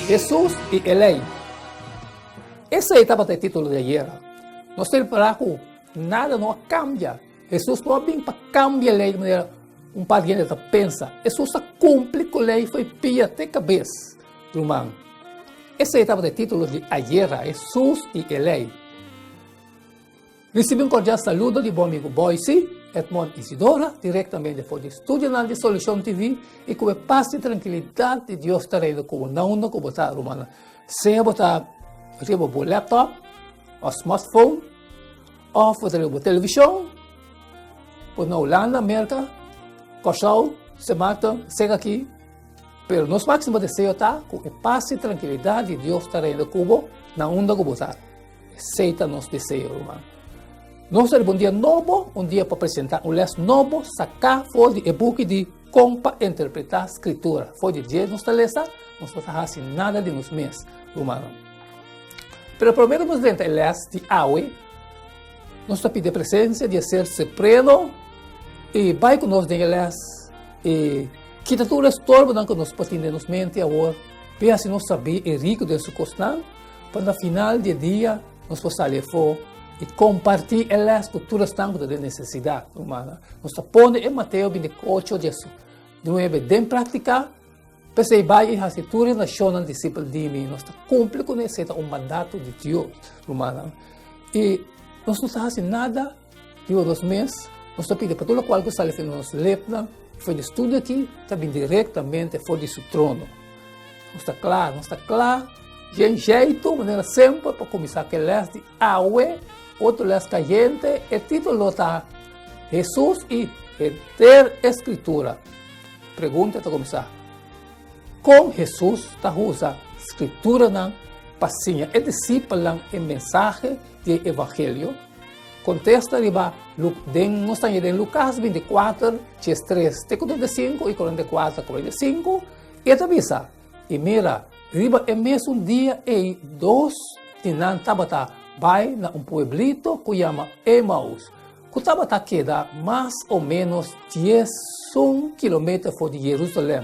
Hesus i e Lei. Esei tabata e título di ayera. Nos ta ripará ku nada no a kambia. Hesus no a bin pa kambia e lei di manera un par di hende ta pensa. Hesus a kumpli ku lei fo'i pia te kabes, ruman. Esei tabata e título di ayera, Hesus i e Lei. Risibi un kordial saludo di bo amigu Boysi Edmond Isidora direktamente for di studionan di Solucion TV i ku e pas i trankilidat di Dios ta reina ku bo na unda ku bo ta, rumannan. Sea bo ta riba bo laptop òf smartphone òf bo ta riba bo televishon, bo na Hulanda, Merka, Kòrsou, Sint Maarten, sega aki. Pero nos máksimo deseo ta ku e pas i trankilidat di Dios ta reina ku bo na unda ku bo ta. Esei ta nos deseo, ruman. Nos ta riba un dia nobo, un dia pa presentá un lès nobo saká for di e buki di Kon pa Interpretá Skritura. For di dje nos ta lesa, nos no ta hasi nada di nos mes, rumannan. Pero promé ku nos drenta e lès di awe, nos ta pidi e presensia di e Ser Supremo i bai ku nos den e lès i kita tur e estorbonan ku nos por tin den nos mente awor, p'e hasi nos sabí i riku den su kosnan. Pa na final di e dia nos por sali afó i kompartí e lès ku tur esnan ku ta den nesesidat, rumannan. Nos ta pone e Mateo 28, 19 den práktika, P'esei bai i hasi tur e nashonnan disipel di mi. Nos ta kumpli ku esei ta un mandato di Dios, rumannan. I nos no ta hasi nada riba nos mes, nos ta pidi pa tur lokual ku sali for di nos lepnan, for di e studio aki, ta bin direktamente for di su trono. Nos ta kla, nos ta kla den jeitu manera semper pa kuminsá ku e lès di awe, otro lès kayente. E título ta Hesus i henter e Skritura. Pregunta ta kuminsá, Kon Hesus ta usa Skrituranan pa siña e disipelnan e mensahe di e evangelio? Kontesta riba den nos ta haña den Lukas 24, 33 te ku 35 i 44, 45. E ta bisa, I mira, riba e mesun dia ei dos di nan tabata bai na un pueblito ku yama Emaus, ku tabata keda mas o ménos diesun kilometer for di Jerusalèm,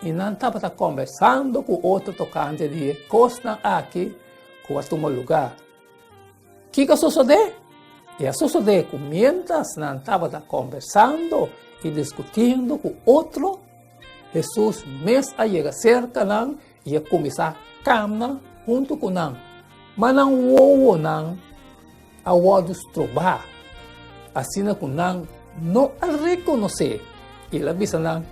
i nan tabata kòmbersando ku otro tokante di e kosnan aki ku a tuma lugá. Kiko a sosodé? I a sosodé ku miéntras nan tabata kòmbersando i diskutiendo ku otro, Hesus mes a yega serka nan i a kuminsá kamna huntu ku nan. Ma nan wowonan a wòrdu strobá, asina ku nan no a rekonosé. I el a bisa nan,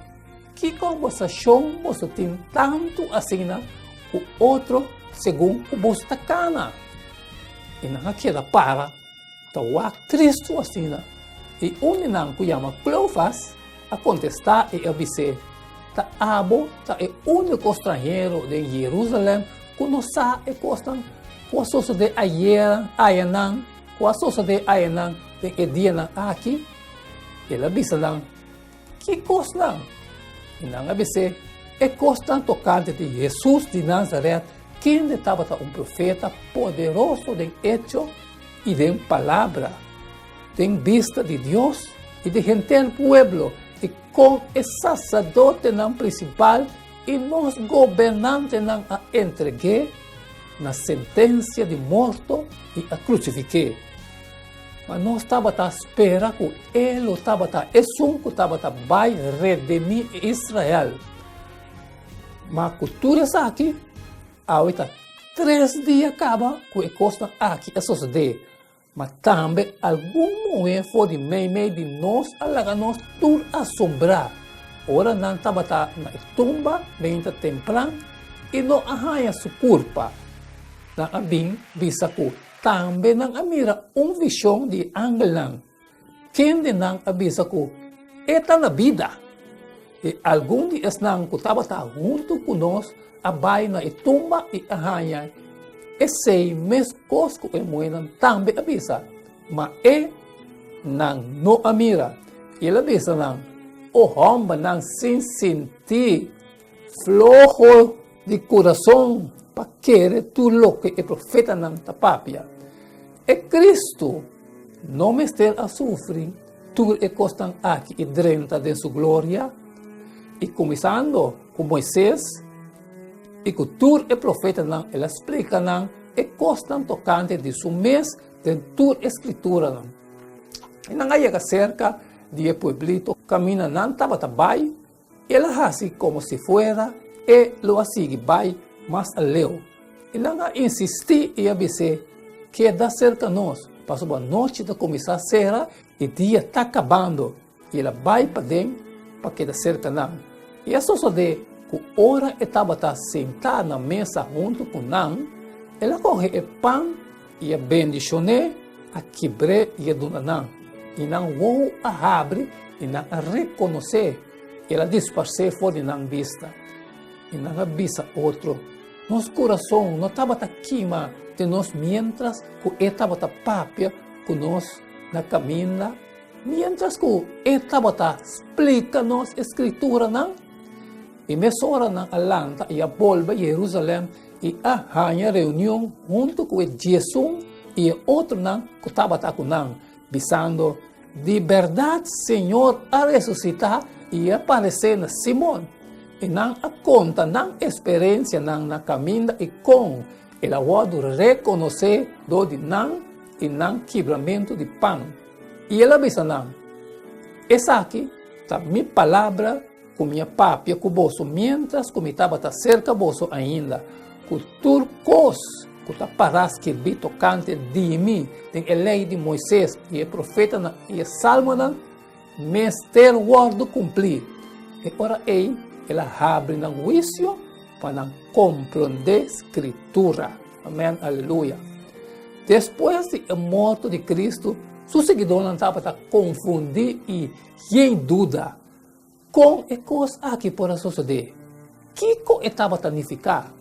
Ki kòmbersashon boso tin tantu asina ku otro segun ku boso ta kana? I nan a keda para ta wak tristu asina. I un di nan ku yama Kleofas a kontestá i a bis'é, Ta abo ta e úniko stranhero den Jerusalèm ku no sa e kosnan ku a sosodé ayera ayanan, ku a sosodé ayanan den e dianan aki? El a bisa nan, Ki kosnan? I nan a bis'é, E kosnan tokante di Hesus di Nazaret, kende tabata un profeta poderoso den echo i den palabra, den bista di Dios i di henter pueblo, i kon e saserdotenan prinsipal i nos gobernantenan a entreg'é na sentensia di morto i a krusifik'é. Ma nos tabata spera ku e lo tabata esun ku tabata bai redimí Israel. Ma ku tur esaki, awe ta tres dia kaba ku e kosnan aki a sosodé. Ma tambe algun muhé for di meimei di nos a laga nos tur asombrá ora nan tabata na e tumba meinta tempran i no a haña su kurpa. Nan a bin bisa ku Tambe nan a mira un vishon di e angelnan, kende nan a bisa ku e ta na bida. I algun di esnan ku tabata huntu ku nos a bai na e tumba i a haña esei meskos ku e muhénan tambe a bisa, ma e nan no a mira. I el a bisa nan, O hòmbernan sin sintí, floho di kurason pa kere tur loke e profetanan ta papia. E Kristu no mester a sufri tur e kosnan aki i drenta den su gloria? I kuminsando ku Moises I ku tur e profetanan el a splika nan e kosnan tokante di su mes den tur e Skrituranan. I nan a yega serka di e pueblito kaminda nan tabata bai, el a hasi komo si fuera e lo a sigui bai mas aleu. I nan a insistí i a bis'é, Keda serka nos, pasobra nochi ta kuminsá sera i dia ta kabando. I el a bai paden pa keda serka nan. I a sosodé ku ora e tabata sintá na mesa huntu ku nan, el a kohe e pan i a bendishon'é, a kibr'é i a duna nan. I nan wowo a habri i nan a rekonosé, i el a disparsé for di nan bista. I nan a bisa otro, Nos kurason no tabata kima den nos miéntras ku e tabata papia ku nos na kaminda? Miéntras ku e tabata splika nos e Skrituranan, i mesora nan a lanta i a bolbe Jerusalèm i a haña reunion huntu ku e diesun i e otronan ku tabata ku nan, bisando, Di bèrdat Señor a resusitá i a paresé na Simon. I nan a konta nan eksperensianan na kaminda i kon el a wòrdu rekonosé dor di nan i nan kibramentu di pan. I el a bisa nan, Esaki ta mi palabra ku mi a papia ku boso miéntras ku mi tabata serka boso ainda, ku tur kos ku ta pará skirbí tokante di mi den e Lei di Moises i e Profetanan i e Salmonan mester wòrdu kumplí. E ora ei el a habri nan huisio pa nan komprondé Skritura. Amèn, aleluya. Despues di e morto di Kristu, su siguidónan tabata konfundí i yen duda. Kon e kos aki por a sosodé? Kiko e tabata nifiká?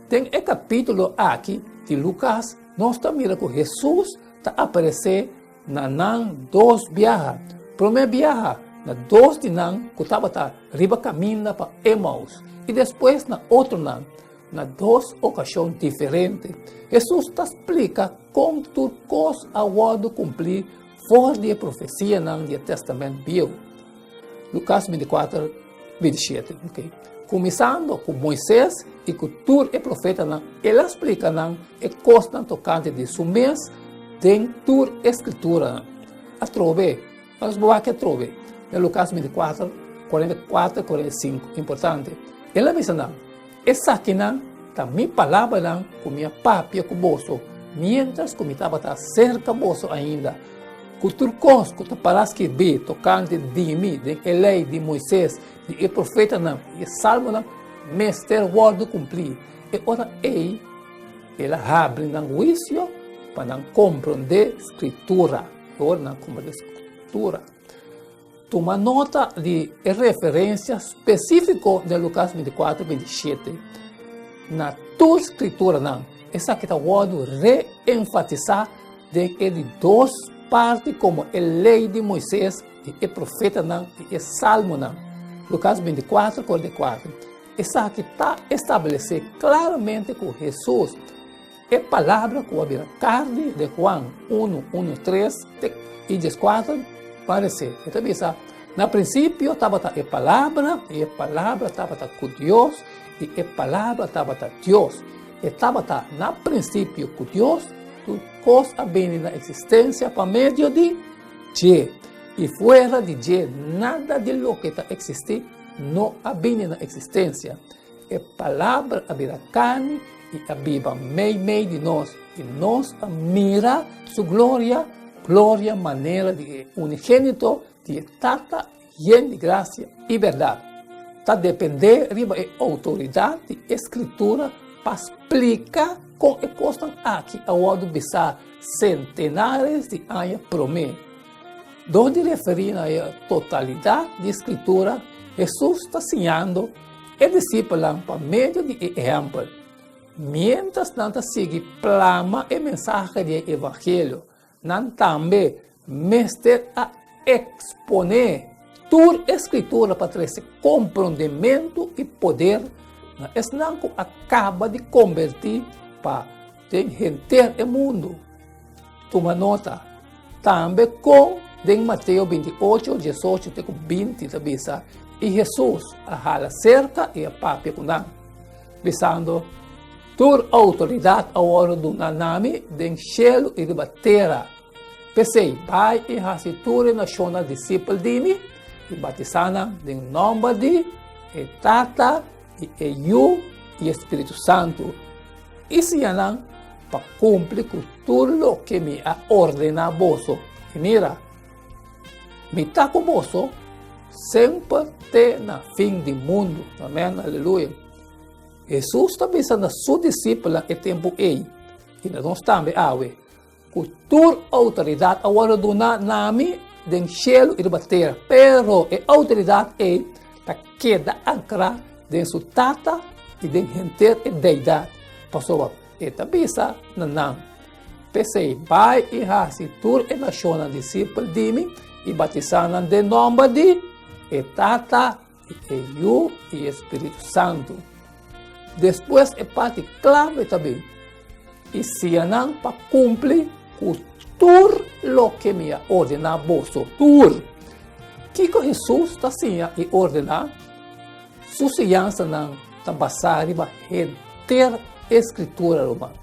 Den e kapítulo aki di Lukas, nos ta mira ku Hesus ta aparesé na nan dos biaha. Promé biaha, na dos di nan ku tabata riba kaminda pa Emaus, i despues na otronan. Na dos okashon diferente, Hesus ta splika kon tur kos a wòrdu kumplí for di e profesianan di e Tèstamènt Bieu. Lukas 24, 27, okay. Kuminsando ku Moises i ku tur e profetanan, el a splika nan e kosnan tokante di su mes den tur e Skrituranan. Atrobe, nos bo wak atrobe den Lukas 24, 44, 45, importante. El a bisa nan, Esakinan ta mi palabranan ku mi a papia ku boso miéntras ku mi tabata serka boso ainda, ku tur kos ku ta pará skirbí tokante di mi den e Lei di Moises, di e Profetanan i e Salmonan mester wòrdu kumplí. E ora ei el a habri nan huisio pa nan komprondé Skritura. E ora nan komprondé Skritura. Tuma nota di e referensia spesífiko den Lukas 24, 27. Na tur skrituranan, esaki ta wòrdu reenfatisá den e di dos parti komo e Lei di Moises i e Profetanan i e Salmonan. Lukas 24, 44. Esaki ta establesé klaramente ku Hesus E palabra ku a bira karni den Juan unu, unu, tres te i dieskuater paresé. E ta bisa, Na prinsipio tabata e Palabra, i e Palabra tabata ku Dios, i e Palabra tabata Dios. E tabata na prinsipio ku Dios, tur kos a bini na eksistensia pa medio di dje, i fuera di dje nada di loke ta eksistí no a bini na eksistensia. E Palabra a bira karni i a biba meimei di nos, i nos a mira su gloria, gloria manera di e unigénito di e Tata yen di grasia i bèrdat. Ta dependé riba e outoridat di e Skritura pa splika kon e kosnan aki a wòrdu bisá sentenares di aña promé. Dor di referí na e totalidat di Skritura, Hesus ta siñando e disipelnan pa medio di e ehèmpel. Miéntras nan ta sigui plama e mensahe di e evangelio, nan tambe mester a eksponé tur e Skritura pa trese komprondementu i poder na esnan ku a kaba di kombertí pa den henter e mundu. Tuma nota tambe kon den Mateo 28, 18 te ku 20 ta bisa, I Hesus a hala serka i a papia ku nan. bisando, Tur outoridat a wòrdu duna na mi den shelu i riba tera. P'esei, bai i hasi tur e nashonnan disipel di mi, i batisá nan den nòmber di e Tata i e Yu i e Spiritu Santu, i siña nan pa kumpli ku tur loke mi a ordená boso. I mira, mi ta ku boso semper te na fin di mundu. Amèn, aleluya. Hesus ta bisa na su disipelnan e tempu ei, i na nos tambe awe, Ku tur outoridat a wòrdu duná na mi den shelu i riba tera, pero e outoridat ei ta keda ankrá den su Tata i den henter e Deidat, pasobra e ta bisa na nan, P'esei, bai i hasi tur e nashonnan disipel di mi i batisá nan den nòmber di e Tata i e Yu i e Spiritu Santu. Despues e parti klave ta bin, I siña nan pa kumpli ku tur loke mi a ordená boso. Tur! Kiko Hesus ta siña i ordená? Su siñansanan ta basá riba henter e Skritura, ruman.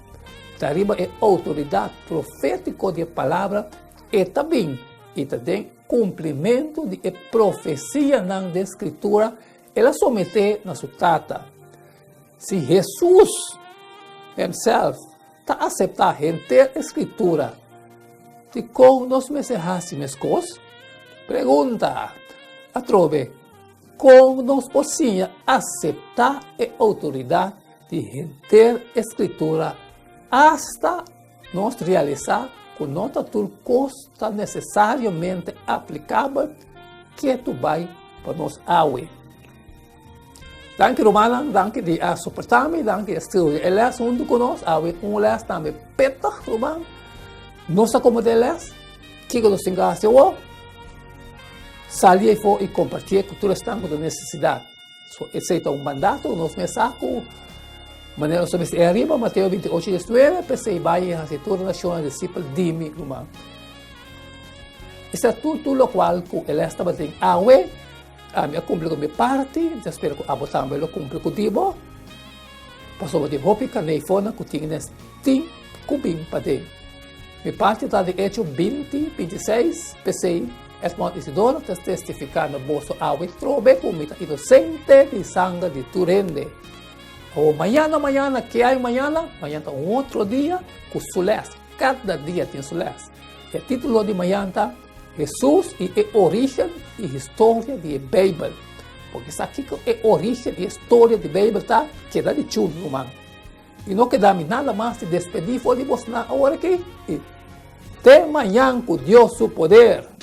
Ta riba e outoridat profétiko di e Palabra e ta bin i ta den Kumplimentu di e profesianan den Skritura, el a someté na su Tata. Si Hesus himself ta aseptá henter e Skritura, dikon nos mester hasi meskos? Pregunta atrobe, Kon nos por siña aseptá e outoridat di henter e Skritura asta Nos realisá ku no ta tur kos ta nesesariamente aplikabel ketu bai pa nos awe. Danki rumannan, danki di a soportá mi, danki di a studia e lès huntu ku nos. Awe un lès tambe pittig, ruman. Nos a komo den lès, kiko nos tin ku hasi awor? Sali afó i kompartié ku tur esnan ku ta nesesidat. So, esei ta un mandato, nos mes sa ku manera nos ta mester e ariba, Mateo 28, 19, p'esei bai i hasi tur nashonnan disipel di mi, ruman. Esei ta tur tur lokual ku e lès tabatin awe, ami a kumpli ku mi parti, mi ta spera ku abo tambe lo kumpli ku di bo, pasobra tin hopi kaneifonan ku tin nes tin ku bin paden. Mi parti ta di Echo 20, 26, p'esei Edmond Isidoro ta testifiká na boso awe trobe ku mi ta inosente di sanger di tur hende. Awor mañana, mañana, ke hay mañana? Mañana ta un otro dia ku su lès. Kada dia tin su lès. E título di mañana ta Hesus i e orígen i historia di e Beibel. Porque sa kiko e orígen i historia di Beibel ta? Keda di chul, ruman. I no keda mi nada mas di despedí for di bosnan awor aki i te mañan ku Dios su poder.